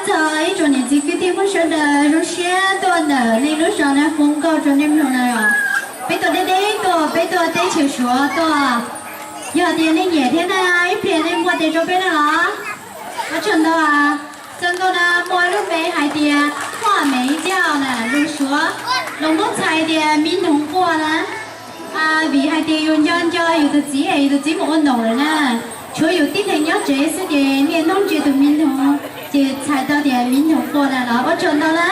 Txog ib tsoom niam txiv kwv tij Hmoob sawv daws zoo siab tuaj ntawm nej lub zos na, hu nkauj rau nej mloog na yom. Peb tuaj deb deb tuaj, peb tuaj teb chaws Suav tuaj. Yog tias nej nyiam thiab na, ib pliag nej muaj tes rau peb na los. Ua tsaug ntau. Txog nkauj na muaj lub npe hais tias Hua Meiv Ncauj na, lus Suav los muab txhais tias mi noog quaj na. Vim hais tias yus nco nco yus tus txiv es yus tus txiv mus ua noog lawm na, tshuav yus tib neeg nyob tsev xwb ces niaj hnub ntsia tus mi noog ces txhais tau tias mi noog quaj na los. Ua tsaug ntau na.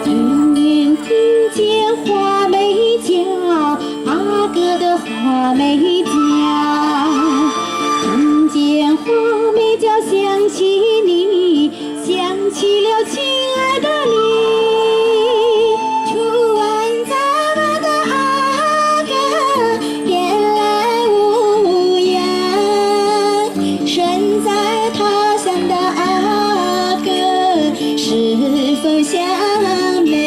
Tus ntxhais Hua Meiv Ncauj, a kw tus Hua Meiv Ncauj, tus ntxhais Hua Meiv Ncauj xyoo tsis ni, xyoo tsis liab tsis nqaij dab li, tshua ntxhais Vaj Ntxawg a kw, tias lawv hu yam, sawv ntxawg thov xyoo ntawd a kw, sib foob xyaw me.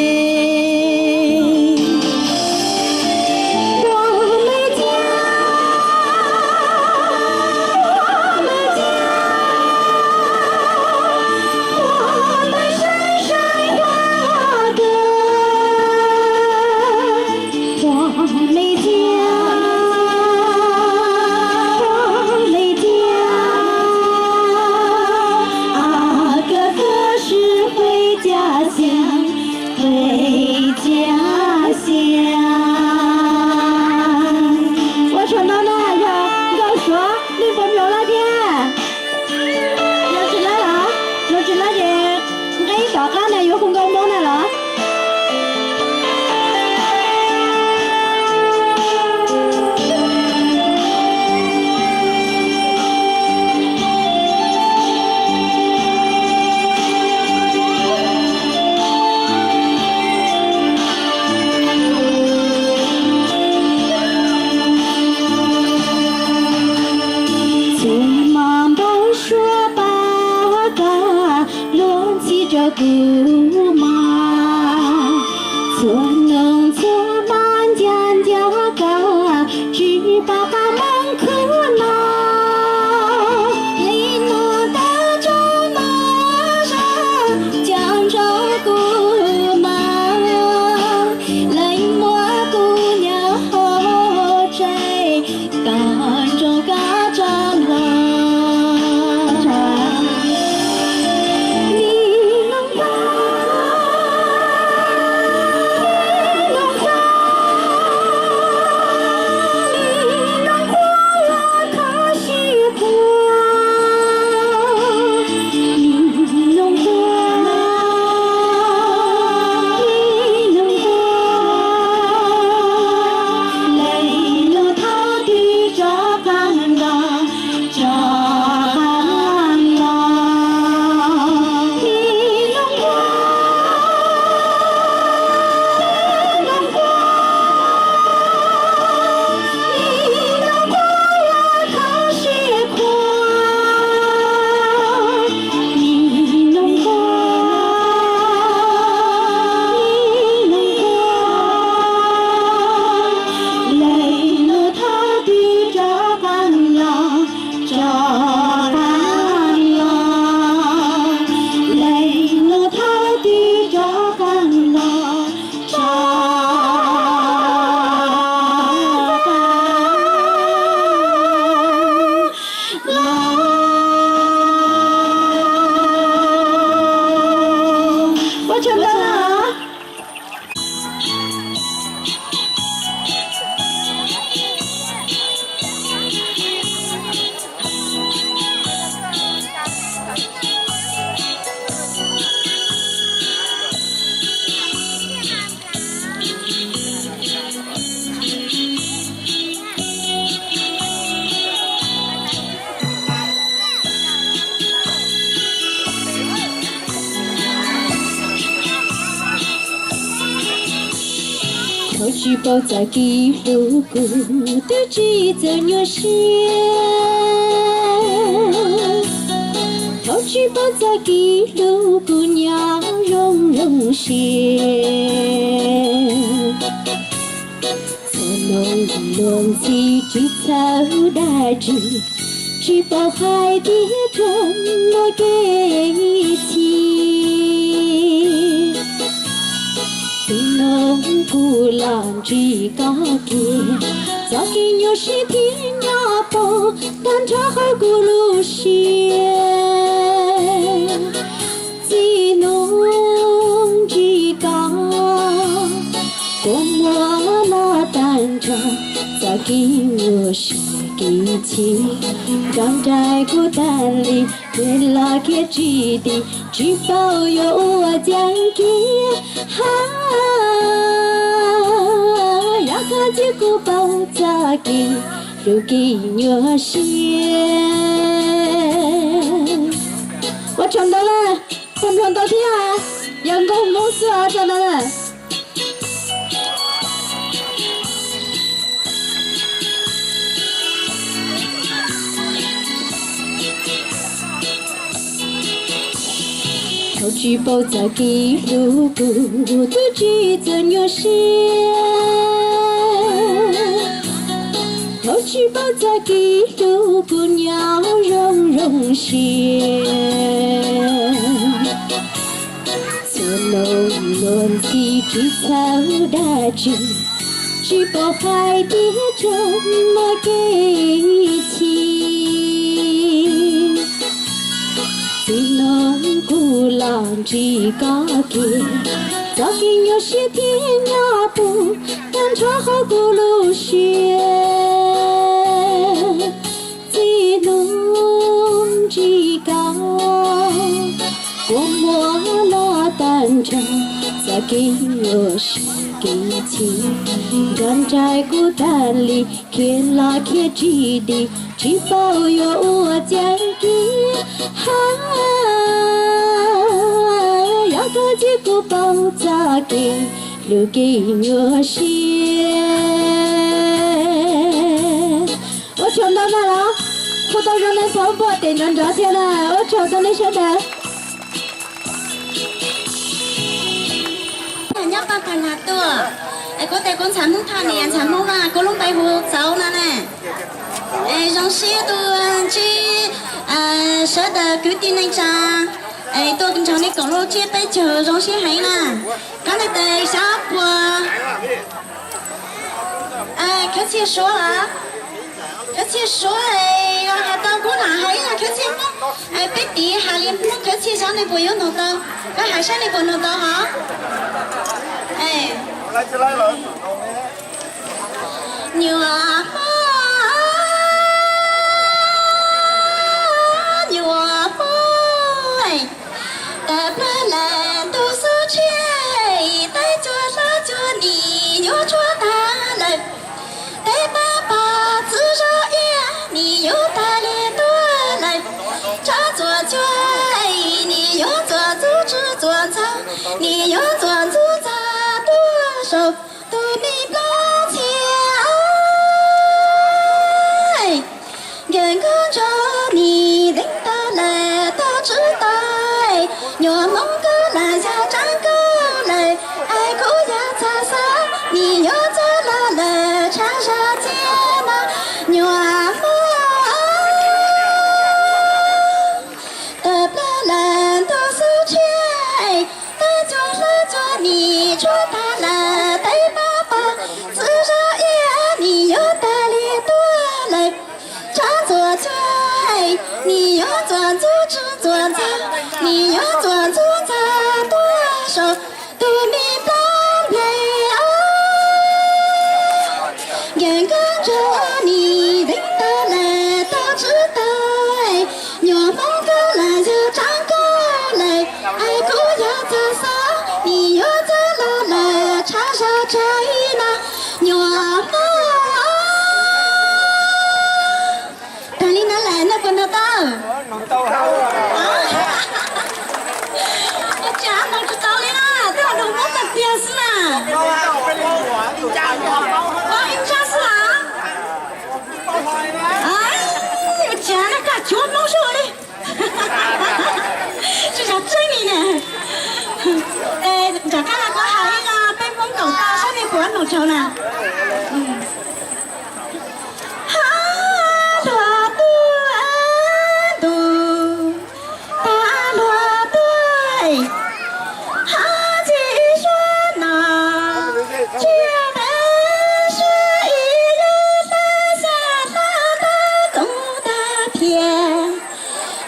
Ua tsaug ntau na, yog nkauj Suav nej puas mloog lawm thiab? Yog tsis lawm los, yog tsis lawm ces nqe tom qab na yuav hu nkauj Hmoob na los. Txuas mos npau suav pab koj, luag ntxhi rau kuv mog. Tsis paub txoj kev hlub kuv twb tsis txawj nyuaj siab. Thaum tsis paub txoj kev hlub kuv nyob zoo zoo siab. Txhua hnub luag ntxhi tsis txhawj dab tsi, tsis paub hais tias raug muaj kev chim. Txhua hnub kuv los ntsib koj kiag, txoj kev nyuaj siab thiab nyob poob tag nrho hauv kuv lub siab. Txij hnub ntsib koj, kua muag los tag nrho txoj kev nyuaj siab kev chim, nrog nraim kuv tag li, khiav los khiav tsis dim, tsis paub yuav ua cas kiag. Ha, yog koj cia kuv paub txoj kev hlub kev nyuaj siab. Ua tsaug ntau na, tag nrho ntau thiab, yog nkauj Hmoob xwb os, tsaug ntau na. Thaum tsis paub txoj kev hlub kuv twb tsis txawj nyuaj siab. Thaum tsis paub txoj kev hlub kuv nyob zoo zoo siab. Txhua hnub luag ntxhi tsis txhawj dab tsi, tsis paub hais tias raug muaj kev chim. Txij hnub kuv los ntsib koj kiag, txoj kev nyuaj siab thiaj nyob poob tag nrho hauv kuv lub siab. Txij hnub ntsib koj, kua muag los tag nrho txoj kev nyuaj siab kev chim, nrog nraim kuv tag li, khiav los khiav tsis dim, tsis paub yuav ua cas kiag. Ha, yog koj cia kuv paub txoj kev hlub kev nyuaj siab. Ua tsaug ntau na los, hu tau zoo nej thaub npua tes nrov nrov thiab na, ua tsaug rau nej sawv daws. Nyob pab pag lag tuaj, es kuv tes kuv ntxhais Hmoob Thoj niam ntxhais Hmoob Vaj, kuv lub npe hu Txauv no ne. Es zoo siab tuaj ntsib sawv daws kwv tij neej tsa, es tuaj nrog nej koom lub tsiab peb caug zoo siab heev na. Qhov nej tes xyov puas khawv txhia Suav los? Khawv txhia Suav, hais tau kuv lam hais ib yam khawv txhia Hmoob, peb tiv hais li Hmoob khawv txhia xyov nej puas yuav nug tau, koj hais saib nej puas nug tau hov. Nyuam Hmoob, nyuam Hmoob, tawm plaws lawm ntu xub tshiab, teb cuag hlab cuag nim yuav tshuav tag lawm. Teb pab pog txwv zov iab nim yuav tag li tuag lawm. Tshav txuas tsuag nim yuav txuas ntxub tsi txuas ntxhov, nim yuav txuas ntxub ntxhov tuaj saum tus me nplooj ntxhia. Nkawm nkauj nraug nim deev tag lawm tau tswv tau, nyuam Hmoob Nkauj Lawm yog tsab nkauj lawm, es kuv yog txag xov, nim yuav txag los lawm tshav zam txiaj no, nyuam Hmoob. Tawm plaws lawm ntu xub tshiab, teb cuag hlab cuag nim tshuav tag lawm, teb pab pog txwv zov iab nim yuav tag li tuag lawm. Tshav txuas tsuag nim yuav txuas ntxub tsi txuas ntxhov, nim yuav txuas ntxub ntxhov tuaj saum tus me nplooj nplej os. Nkawm nkauj nraug nim deev tag lawm tau tswv tau, nyuam Hmoob Nkauj Lawm yog tsab nkauj lawm, es kuv yog txag xov, nim yuav txag los lawm tshav zam txaj no, nyuam Hmoob. Tag li no lawm nej puas nug tau? Ua cas nug tsis tau li na, twb nug Hmoob tag tiag xwb na. Sau na. Hab luag tuaj ntuj, tag luag tuaj, hab tsis suav no, tsis tawv suav ib yug hlab xya hlab tawb koob tag phiab.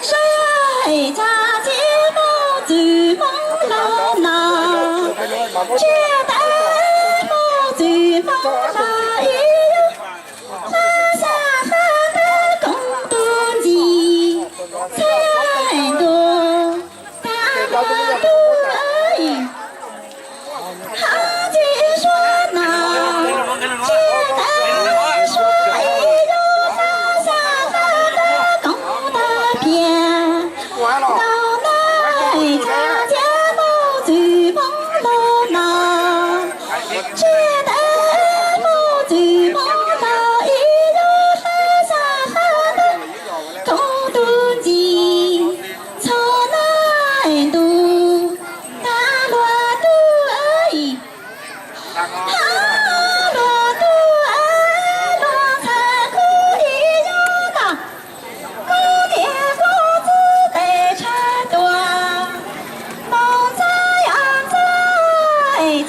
Saib cas tsis muaj txwm Hmoob los no, tsis tawv muaj txwm Hmoob los ib yug hlab xya hlab tawb koob tuaj ntxiv, txhab ntuj tag luag tuaj. Hab tsis suav no, tsis tawv suav ib yug hlab xya hlab tawb koob tag phiab. Ntau na, cas tsis muaj txwm Hmoob los no, tsis tawv muaj txwm Hmoob los ib yug hlab xya hlab tawb koob tuaj ntxiv, txhab na ntuj tag luag tuaj. Hab luag tuaj, luag txhawm kuv ib yug no, kuv niam kuv txiv tes tshav tuaj, moos ntxhab yog ntxhab,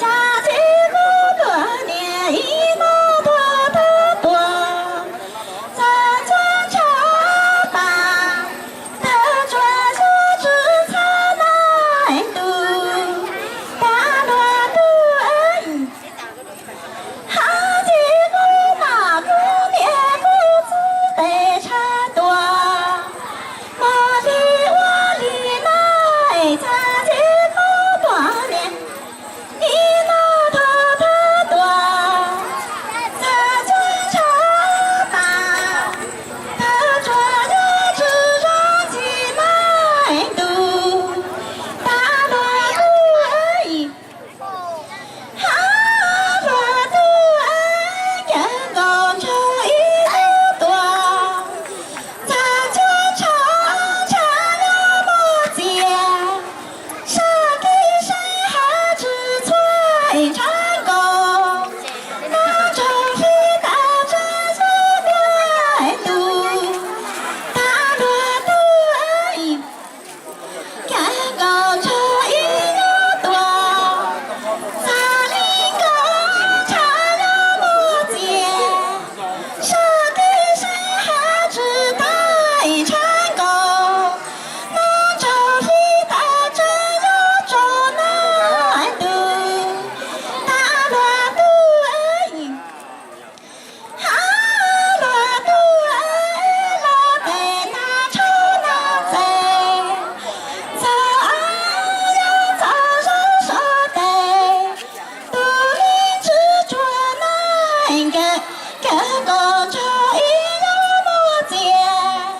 cas tsis kuv luag niam ib no tuag thawj tuag, txhawm txhua tshav pas, tawg tsuag xyuv tsw txhab na ntuj tag luag tuaj. Hab tsis kuv mam kuv niam kuv txiv tes tshav tuaj, mos li ua li na, cas tsis kuv luag niam ib no tuag thawj tuag, txhawm txhua tshav pas, tawg tsuag xyuv tsw zog ntxhi na ntuj tag luag tuaj. Hab luag tuaj, kawg nkaus ntshaw ib tug tuag, txhawm txhua tshav tshav yuav muaj txias, sab kev seeb hab tsis txhua ntshaw nkaus, nag tsaus hli tas tseeb xyuv tiaj ntuj tag luag tuaj. Kawg nkaus ntshaw ib yug tuag, txhawm li nkaus tshav yuav muaj txias, sab kev seeb hab tsis tag ntshaw nkaus, nag tsaus hli tas tseeb yuav tsaus nag ntuj tag luag tuaj. Hab luag tuaj, luag tes nag tsho nag txees, txog yuav txog zog sab tes, tus me ntsis tsuag nag nkawd, kawg nkaus ntshaw ib yug muaj txias,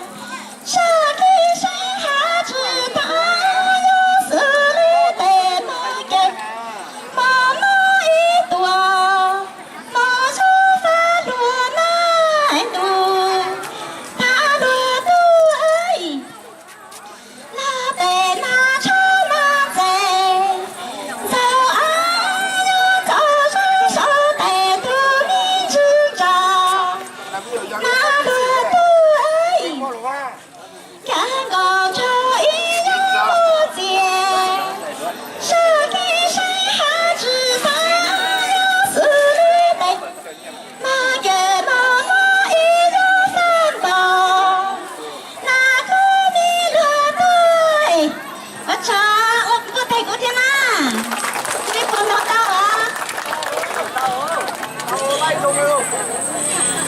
sab kev seeb hab tsis tag yuav xws li tes mas kawg, mas muaj ib tuas, mas xyuv fab luag nag ntuj tag luag tuaj. Luag tes nag tsho nag txees, ntxaug ab yuav txog zog sab tes tus me ntsis ntsa, nag luag tuaj. Kawg nkaus ntshaw ib yug muaj txias, sab kev seeb hab tsis tag yuav xws li tes mas kawg, mas muaj ib yug fab npaum, nag kub me luag tuaj. Ua tsaug, ua kuv tes kuv thiab na. Nej puas mloog tau os?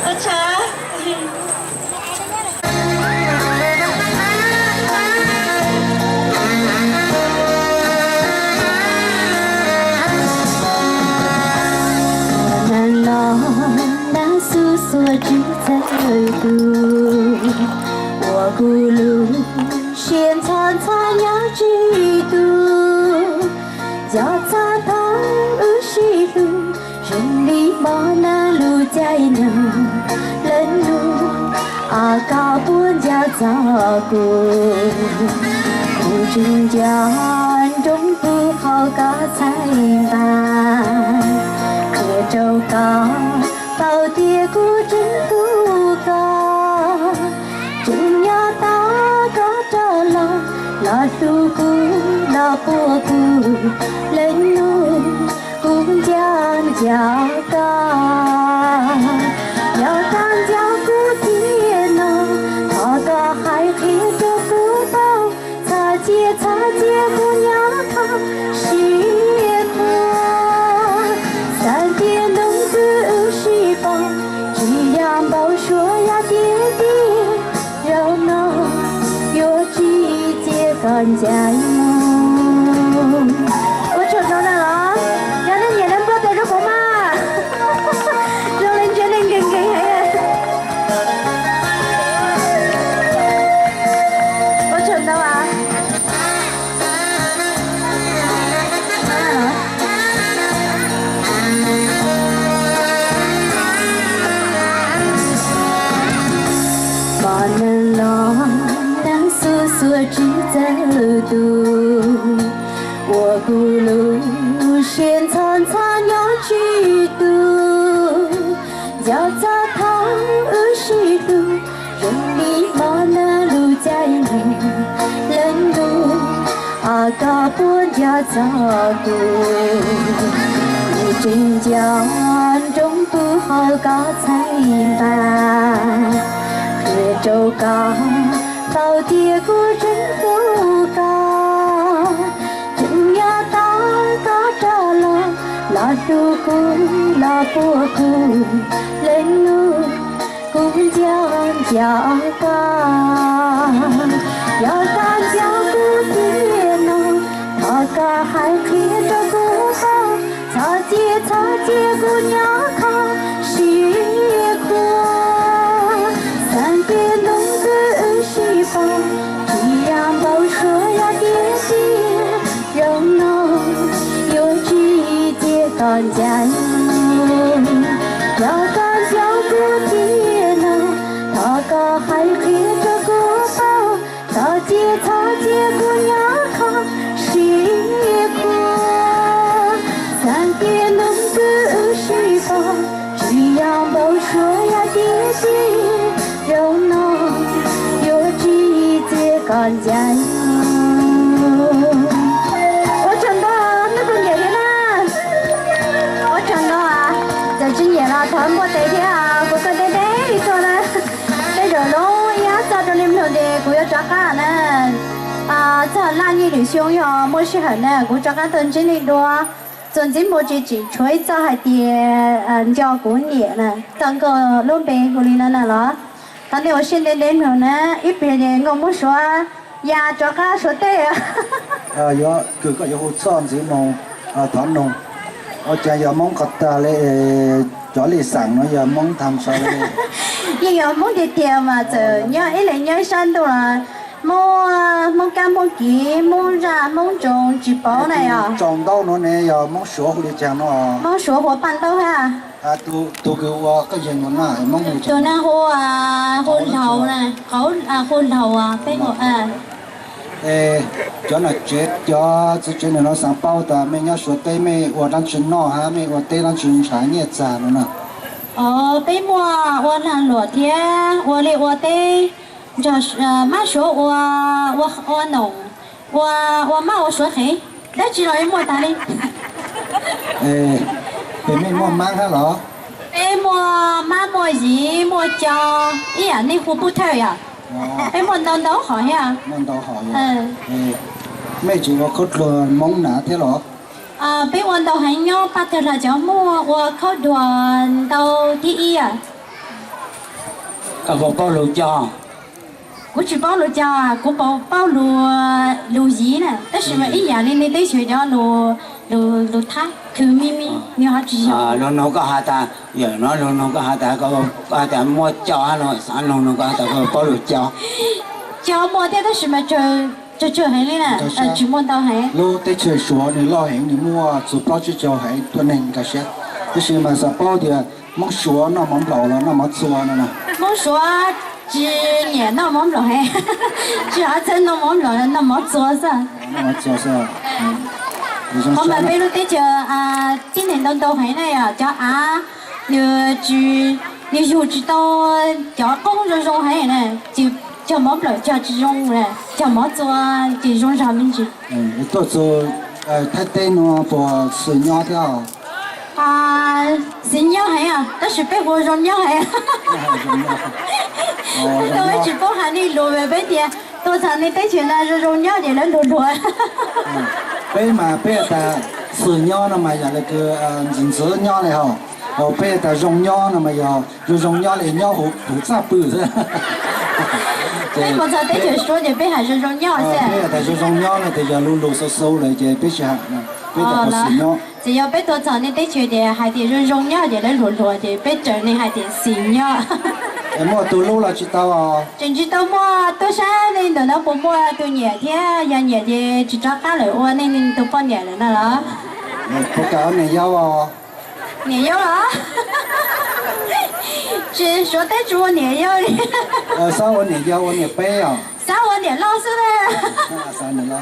Ua tsaug. Neeg no nab xub xuas tsis txawj tu, ua kuv lub siab ntxhov ntxhov nyob tsis tu. Cov txog thaum wb sib hlub, zoo li mob nag lub caij nyoog, lawv nug os koj puas nco txog kuv. Kuv tseem nco nroo puv qhov koj txhais npas. Qhia rau koj paub tias kuv tseem hlub koj, tseem nyob tos koj rov los, los hlub kuv, los quas kuv, lwm hnub kuv nco nco koj. Yog koj nco kuv tiag no, thov koj hais qhia rau kuv paub, txhob cia, txhob cia kuv nyob kho siab khuav. Xav tias hnub twg wb sib pom, tsis yog npau suav, yog tiag tiag zaum no yuav tsis cia koj ncaim mus. Ua tsaug ntau na los, yog nej nyiam nej npuaj tes rau kuv mas. Zoo li ntshe nej nkees nkees heev. Ua tsaug ntau as. Pom neeg los neeg xub xuav tsis txawj tu, ua kuv lub siab ntxhov ntxhov nyob tsis tu. Nco txog thaum wb sib hlub, zoo li hmo nag lub caij nyoog, lwm hnub koj puas nco txog kuv. Kuv tseem nco nroo puag hauv koj txhais npab, qhia rau koj paub tias kuv tseem hlub koj. Tseem nyob tos koj rov los, los hlub kuv, los quas kuv, lwm hnub kuv nco nco koj. Yog koj nco kuv tiag no, thov koj hais qhia rau kuv paub, txhob cia, txhob cia kuv nyob kho siab khuav. Xav tias hnub twg wb sib pom, tsis yog npau suav, yog tiag tiag zaum no yuav tsis cia koj ncaim. Yog koj nco kuv tiag no, thov koj hais qhia rau kuv paub, txhob cia, txhob cia kuv nyob kho siab khuav. Xav tias hnub twg wb sib pom, tsis yog npau suav, yog tiag tiag zaum no yuav tsis cia koj ncaim. Ua tsaug ntau, nej puas nyiam thiab na? Ua tsaug ntau. Txawm tsis nyiam los thov npuaj tes thiab, kuv tuaj deb deb li tuaj na. Tej zaum lub ib ob txoj rau nej mloog ces kuv yuav rov qab na. Txoj laj nyiaj lwm xyoo yog muaj sij hawm na kuv rov qab tuaj ntsib nej dua. Txuas ntxiv mus tsis tsim tshuav ib txoj hais tias nco kuv niam na, txoj nkauj lub npe hu li no na los. Thov nej ua siab ntev ntev mloog na, ib pliag ces nkauj Hmoob Suav ya rov qab Suav teb. Yuav kws koj yuav hu txoj ntxiv mus, thov noog. Ua cas yog Hmoob qhov tag li, cov li xeem no yog Hmoob tham sav li. Yeej yog Hmoob tiag tiag mas txawm nyob ib leeg nyob ib sab ntuj los Hmoob, Hmoob kab Hmoob kiv Hmoob zaj Hmoob ntsoov tsis paub na yog. Tsaus ntaub no ne yog Hmoob Suav hu li cas no? Hmoob Suav hu ua paj ntaub thiab. Tus kws ua koj yeeg no na Hmoob hu li cas? Tus no hu, hu laus na, hu laus peb hu. Es cov nom tsev cov txiv tsev nim no xav paub tas mej nyob Suav teb mej ua dlaab tsi noj hab mej ua teb dlaab tsi nrhav nyiaj txag no na? Os, peb muaj ua lag luam thiab ua li ua teb nrog mab Suav ua, ua noom, ua, ua mab ua Suav qhev, dab tsi los yeej muaj tas li. Peb mej muaj mab hab los? Peb muaj mab muaj yiv muaj co, ib yam nej hu puj thawj yom. Peb muaj ntau ntau qhov thiab. Mej tseem ua khaub dluag Hmoob na thiab los? Peb ua ntau heev, nyob Paj Tawg Hla cov muaj ua khaub dluag ntau thib ib. Koj puas paub lus co? Kuv tsis paub lus co, kuv paub lus, lus yiv na, tab sis mas ib yam li nej teb chaws cov lus, lus Thaib khwv mi mi, nws ho tsis yog. Lus nug koj has tas, yog no lus nug koj has tas, koj has tas muaj co hab los xav lus nug koj has tas koj paub lus co? Co muaj thiab tab sis mas tsawg tsawg heev li na, tsis muaj ntau heev. Lub teb chaws Suav nws loj heev, nws muaj txug plaub tsib caug heev tuab neeg nkag siab. Tab sis mas xav paub tias Hmoob Suav noj mov nplaum los noj mov txua no na? Hmoob Suav tsis nyiam noj mov nplaum heev, tsis hov txhawb noj mov nplaum, noj mov txua xwb. Noj mov txua xwb. Qhov mas peb lub teb chaws tib neeg ntau ntau heev na yom, cov av nws tsis, nws yug tsis tau cov qoob zoo zoo heev na, ces cog mov nplawm cog tsis zoo, cog mov txua ces zoo zog me ntsis. Tuaj txug Thaib teb no puas xws nyob thiab? Xws nyob heev, tab sis peb hu zoo nyob heev. Tau peb tsis paub hais nej lus, peb tias tuaj txog nej teb chaws no zoo zoo nyob ces lawv luag luag. Peb mas peb tas xws nyob no mas yog li kws ntxim ntxwv nyob li hos, peb tas zoo nyob no mas yog zoo zoo nyob li nyob huv txaj pw xwb. Peb mus txog teb chaws Suav ces peb hais zoo zoo nyob xwb. Peb tas zoo zoo nyob no ces yog lub lus xu xu lawm ces peb tsis hais, peb tas xws nyob. Txawm yog peb tuaj txog nej teb chaws ces hais tias zoo zoo nyob ces lawv luag luag ces peb raws nej hais tias xws nyob. Muaj tus hlub los tsis tau? Tseem tsis tau muaj, tuaj saib nej ntawm no puas muaj tus nyiam thiab, yog nyiam ces tsis rov qab lawm ua nej tus poj niam lawm no los? Puas kam ua niam yau? Niam yau los? Tsis, Suav teb tsis ua niam yau li. Xav ua niam yau ua niam peb os. Xav ua niam loj xwb na.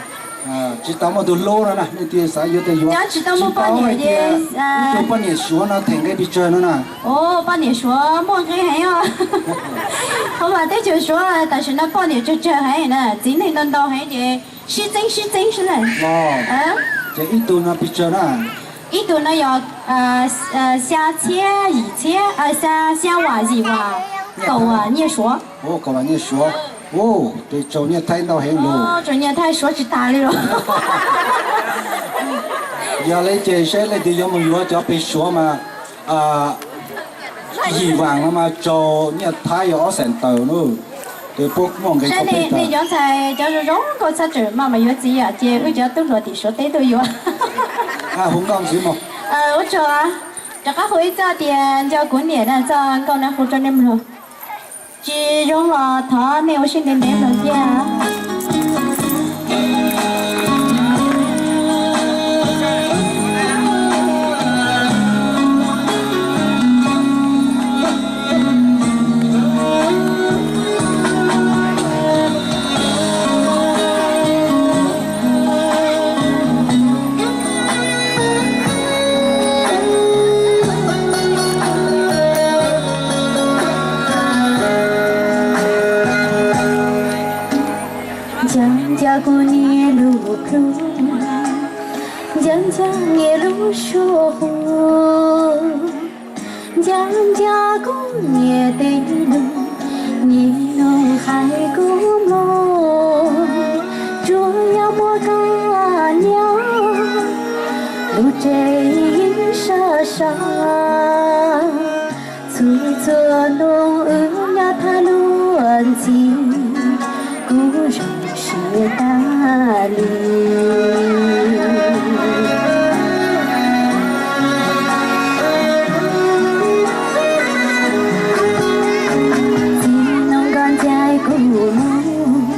Tsis tau muaj tus hlub no na, nej tias xav yuav tias yuav. Tsis tau muaj poj niam ces ib tug poj niam Suav no them nqe pes tsawg no na? Poj niam Suav muaj nqe heev os. Qhov mas teb chaws Suav tam sim no poj niam tsawg tsawg heev na, txiv neej ntau ntau heev ces sib txeeb sib txeeb sib na. Ces ib tug no pes tsawg na? Ib tug no yog xya txhiab yim txhiab, xya, xya vam yim vam, kaum vam nyiaj Suav. Kaum vam nyiaj Suav. Tes tsaus nyiaj Thaib ntau heev lawm. Tsaus nyiaj Thaib Suav tsis tas li los. Yog li ces saib leej twg yuav mus yuav cov pes Suav mas yim vam no mas tsaus nyiaj Thaib yog ob xees tawm na. Ces puab muaj nqe. Saib nej cov ntxhais cov zoo zoo nkauj txhob tseem maj mas yuav txiv yom, ces wb cov tub hluas tim Suav teb tuaj yuav. Hu nkauj ntxiv mog. Ua tsaug, rov qab hu ib txoj tias nco kuv niam na, txoj nkauj no hu rau nej mloog. Tsis zoo los thov nej ua siab ntev ntev mloog thiab. Nco nco kuv niam lub plhu, nco nco niam lub suab hu, nco nco kuv niam tej lus, niam lub hais kuv mloog, tsuas yog muaj koj nyob, lub tsev yeej sov so. Txhua txhua hnub wb nyob thaj luag ntxhi, kuv zoo siab tag li. Txiv neej nkauj ncaim kuv mus,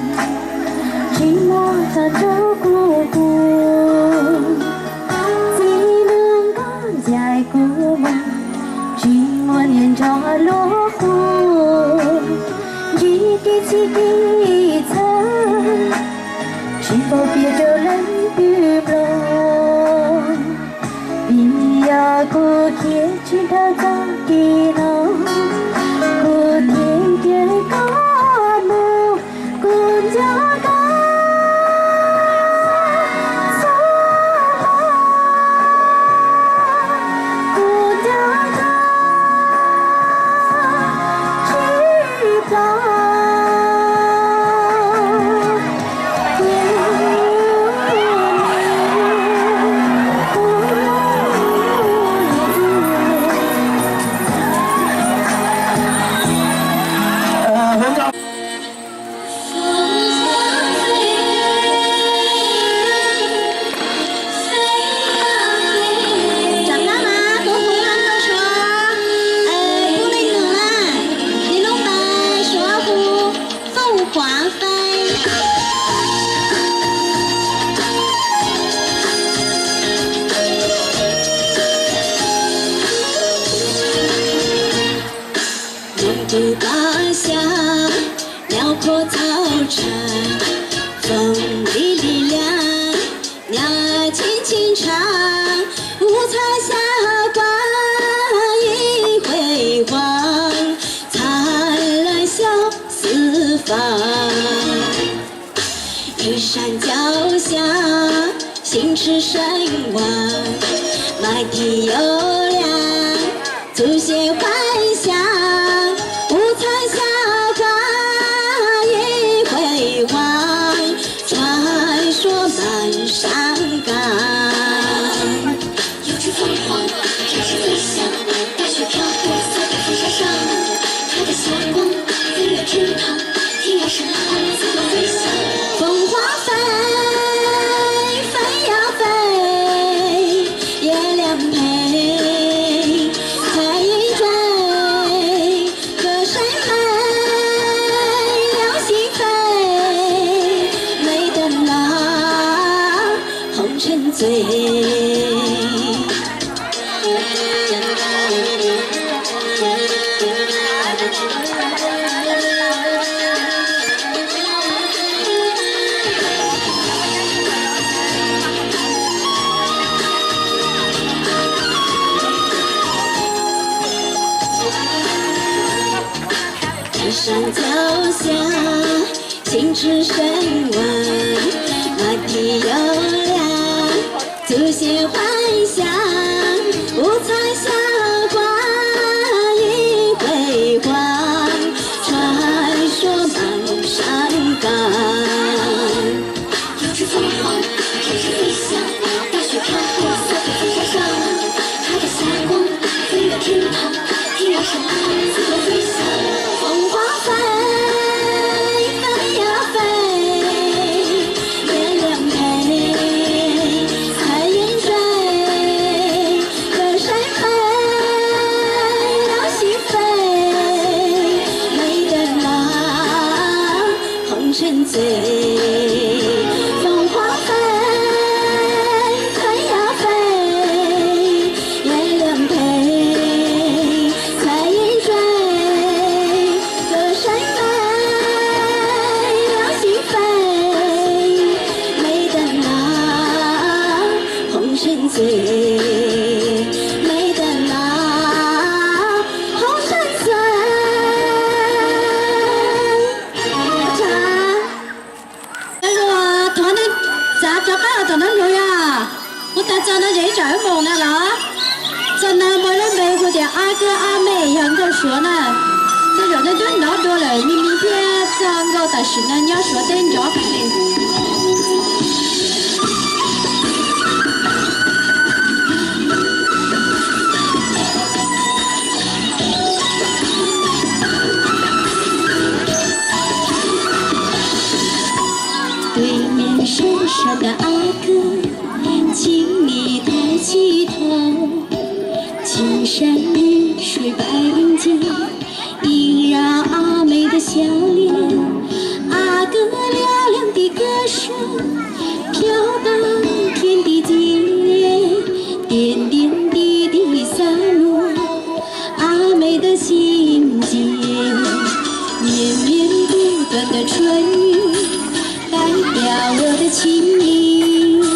tsis muaj txog nrog kuv pw. Txiv neej nkauj ncaim kuv mus, tsis muaj niam nrog luag hu. Ntsib kev txhij kev txhawj, tsis npaum piav rau leej twg mloog. Vim yog kuv khiav tsis dhau txoj kev no, kuv thiaj nrhiav koj mus, kuv nco koj txhua hmo, kuv nco koj tsis plam. Rov qab mas, kuv hu hlo rau Suav, pub nej mloog na. Nws lub npe Suav hu Fooj Khuav Fai. Nyob rau toj siab, nyob khuam txhau tshav, foom li li liab, nyob tsis 清唱，五彩霞光映辉煌，灿烂笑四方。一山脚下，心持神往，满地油亮， 祖先还乡，五彩霞光映辉煌，传说满山岗。有只凤凰展翅飞翔，大雪飘过三个风沙上，它的霞光飞越池塘， 凤凰飞，飞呀飞，月亮陪，彩云追，歌声美，流星飞，美得那红尘醉。 山脚下，心持神往，满地油亮，祖先还乡，五彩霞光映辉煌，传说满山岗。 有只凤凰展翅飞翔，大雪飘过三个风沙上，它的霞光飞越池塘，天涯山海自由飞翔。凤凰飞，飞呀飞，月亮陪，彩云追，歌声美，流星飞，美得那 红尘醉，凤凰飞，飞呀飞，月亮陪，彩云追，歌声美，流星飞，美得那红尘醉，美得那红尘醉。 Thov nej txav rov qab los tom no yog, kuv tas txog no ces ib tsam wb mus na los. Txog no muaj lub npe hu tias Ab Kwb Ab Mej yog nkauj Suav na. Tej zaum nej twb hnov dua lawm, me me thiab txog nkauj tam sim no nyob Suav teb nrov heev li. Tuyas sab sab tas Ab Kwb, txij me thaib txhij thaum, txij sab me suav pais ncig, ib zag Ab Mej tawg xya lias, Ab Kwb liab leeg tim kab sab, phiab pab khiav nti txias, tias ntiag nti tim xab nuas, Ab Mej tawg xib ncias, nyias nyias ntuj tuam ntawm tshuaj nywj, tais tias ua tawg txhib ncias,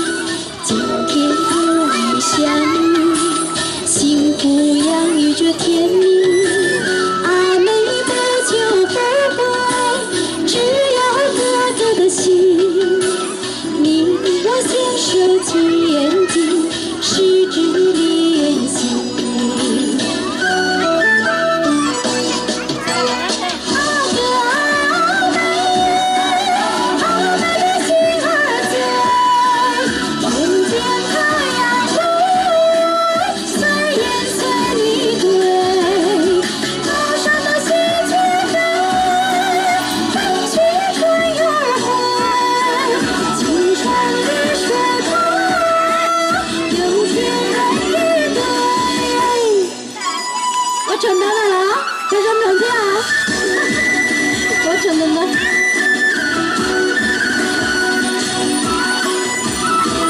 txim thiab tuaj xya nywj, xim kuv yaj ywm tsuas thiab nywj, Ab Mej peb caug peb pab, tsis yog tuaj tawg tawg xib, nws ua xiab sawv txias ncias, sib tsw lias xis. Ua tsaug ntau na los, ua zoo mloog thiab. Ua tsaug ntau ntau.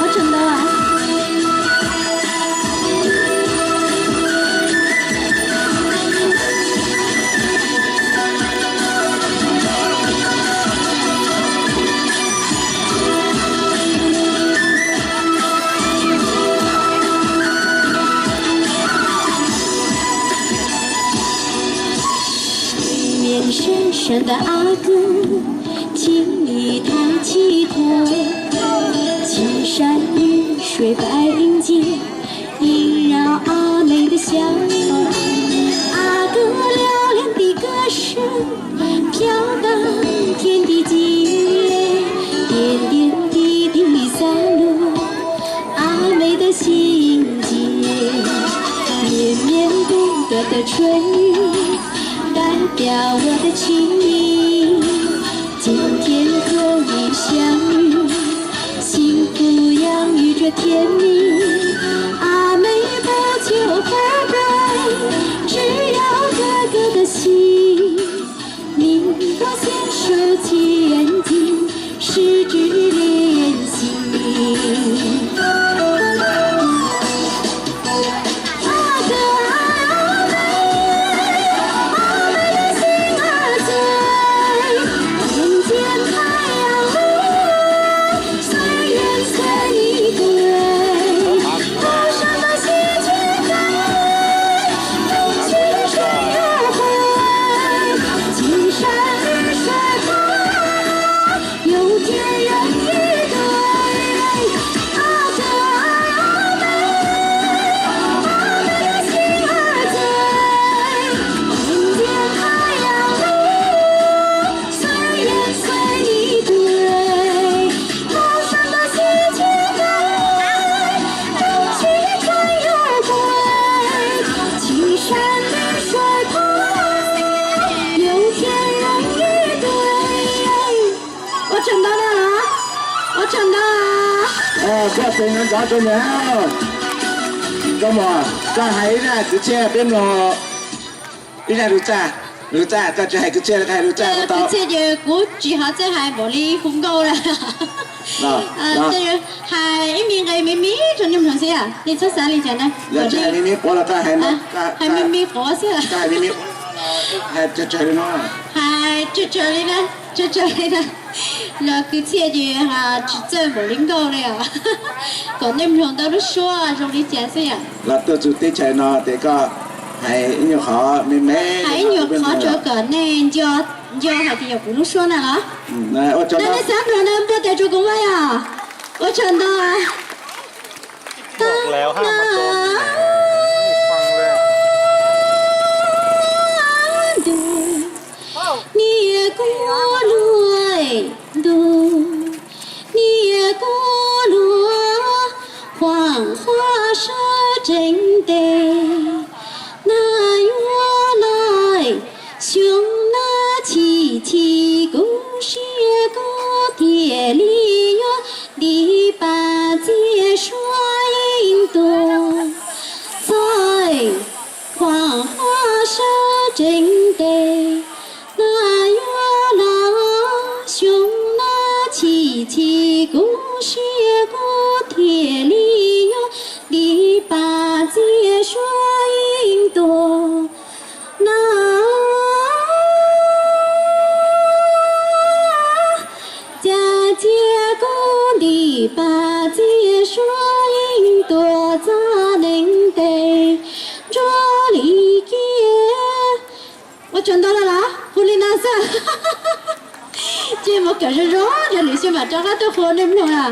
Ua tsaug ntau. Koj tseem nrov nrov rau nws. Koj mus, koj hais ib zaj kwv txhiaj peb mloog. Ib zaj lus txaj, lus txaj, koj tsis hais kwv txhiaj, koj hais lus txaj tau. Kwv txhiaj ces kuv tsis hais, txawj hais npaum li hu nkauj lawm. Hais ib me nqe me me rau nej mloog xwb yom, nej txhob xav li cas na. Yog tsis hais me me quav los koj hais, hais me me quav xwb, hais me me, hais tsawg tsawg li no, hais tsawg tsawg li na, tsawg tsawg li na. Los kwv txhiaj ces tsis txawj npaum li nkauj li os, kom nej mloog tau lub suab zoo li cas xwb yom. Los tuaj txug teb chaws no ces koj hais ib nyuag qhov me me, hais ib nyuag qhov rau kom nej nco, nco hais tias yog kuv lub suab na los. Nej xav mloog na npuaj tes rau kuv maj yom. Ua tsaug ntau. Ntuj, niam kuv luag, ntuj, niam kuv luag, Huam Huab sawv tsees tes, nag yuav los, xyoo nag chim chim kuv siab kuv thiaj li yuav ntim pas txias suab yeej tuag. Txog Huam Huab sawv tsees tes, nag yuav los, xyoo nag chim chim kuv siab kuv thiaj li yuav ntim pas txias suab yeej tuag. Na, cas cia kuv ntim pas txias suab yeej tuag txog nees tes ntsuab li kiag. Ua tsaug ntau lawm los hu li no xwb. Ces mus kawm zoo zoo yog lwm xyoo mam rov qab tuaj hu nej mloog na.